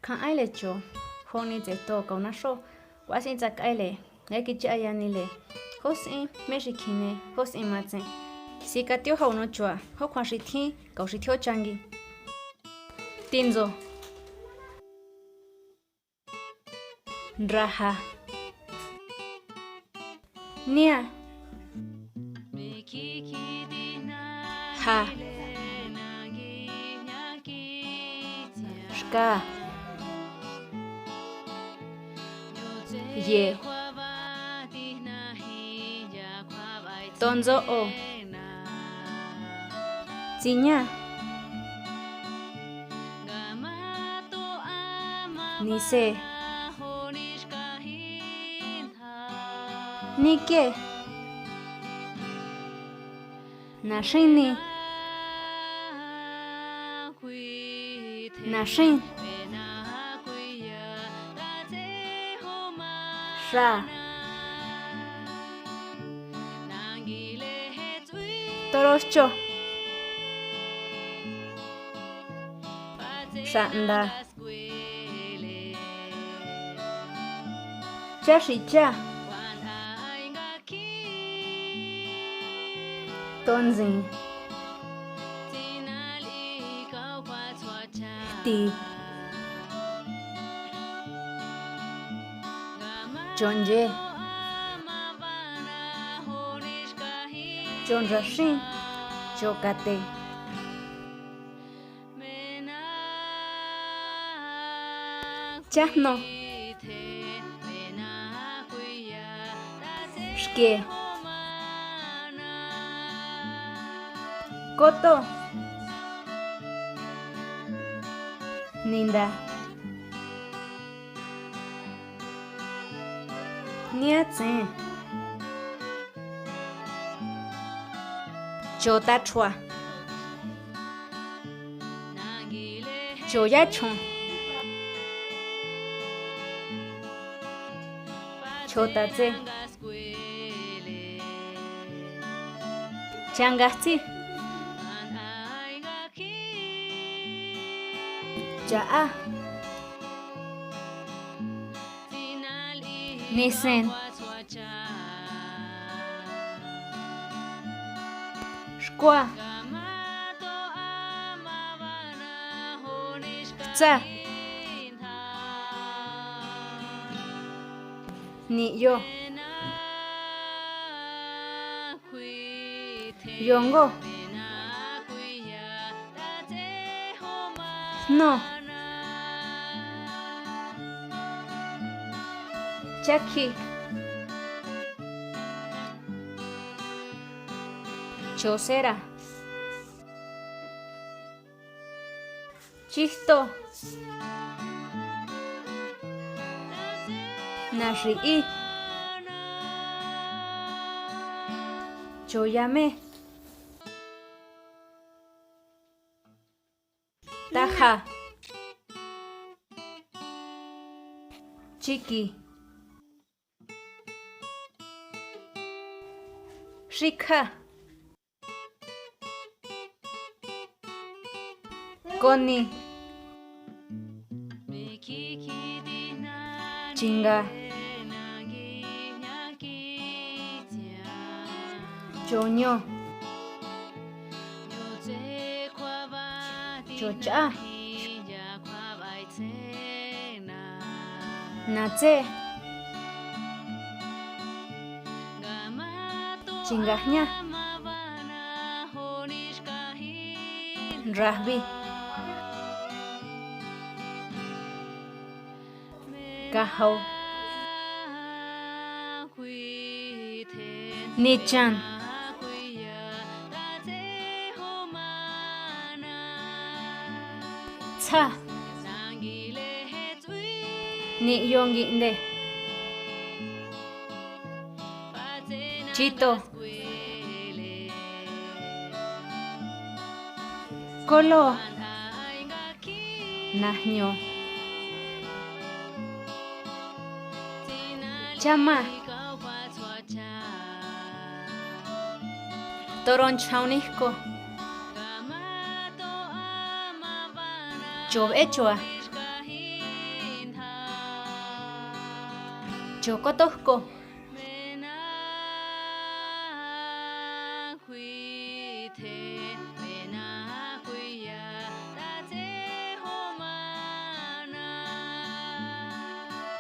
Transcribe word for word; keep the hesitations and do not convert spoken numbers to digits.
Aile cho, joni tse to kau naxo, kua sin tsakaile, nga kichaya nile, jo sin, me xi kine, jo sin matse. Si katio jau no chua, jo kua xi thin, kau xi thio changi. Tinzo. Nraja. Nia. Ja. Xka. Ye. Tonzo o. Tsiña. Nise. Nike. Naxini. Naxin. Xa. Toroxcho. Xanda. Chaxicha. Tonzin. Ti. Chonye. Chonraxin. Chokate. Chajno. Xke. Koto. Ninda. Niatsen. Chotachua. Choyachon. Chotatse. Changatsi. Cha'a. Nisen. Xkua. Tsa. Ni'yo. Yongo. Jno. Chakji. Chosera. Chijto. Naxi'i. Choyame. Taja. Chiki. Xikja. Koni. Chinga. Choño. Chocha. Natse. Chingajña. Rajvi. Kajau. Nichan. Tsja. Ni'yongui'nde. Chito. Kolo. Najño. Chama. Toronchaunijko. Chob echoa. Kotó ko.